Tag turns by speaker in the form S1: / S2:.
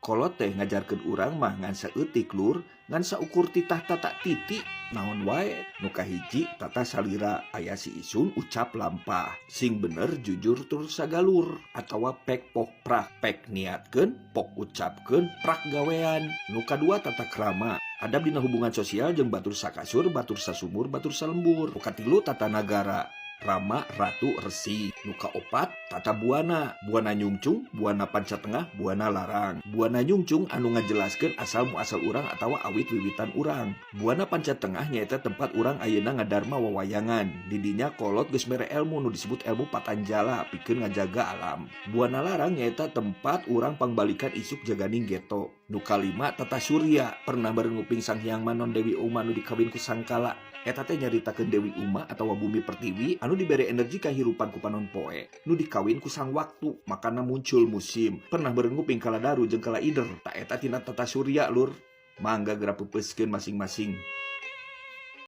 S1: Kolot teh ngajarkeun urang mah ngan saeutik, Lur, ngan saukur titah tata titi naon wae. Nu kahiji, tata salira, aya si isun ucap lampah, sing bener, jujur, tur sagalur, atawa pek pok prak, pek niatkeun, pok ucapkeun, prak gawean. Nu kadua, tata krama, adab dina hubungan sosial jeung batur sakasur, batur sasumur, batur salembur. Nu katilu, tata nagara, Rama, Ratu, Resi. Nu kaopat, tata buana, buana nyungcung, buana panca tengah, buana larang. Buana nyungcung anu ngajelaskeun asal muasal urang atawa awit wiwitan urang. Buana panca tengah nyaeta tempat urang ayeuna ngadarma wawayangan. Didinya kolot geus mere elmu nu disebut elmu patanjala pikeun ngajaga alam. Buana larang nyaeta tempat urang pangbalikan isuk jaganing geto. Nu kalima, tata surya. Pernah bareng nguping Sang Hyang Manon Dewi Uma nu dikawin ku Sangkala? Eta teh nyaritakeun Dewi Uma atawa Bumi Pertiwi anu dibere energi kahirupan ku panon poe, nu dikawin ku Sang Waktu, makana muncul musim. Pernah bareng nguping Kala Daru jeung Kala Ider? Tah, eta tina tata surya, Lur. Mangga geura peupeuskeun masing-masing.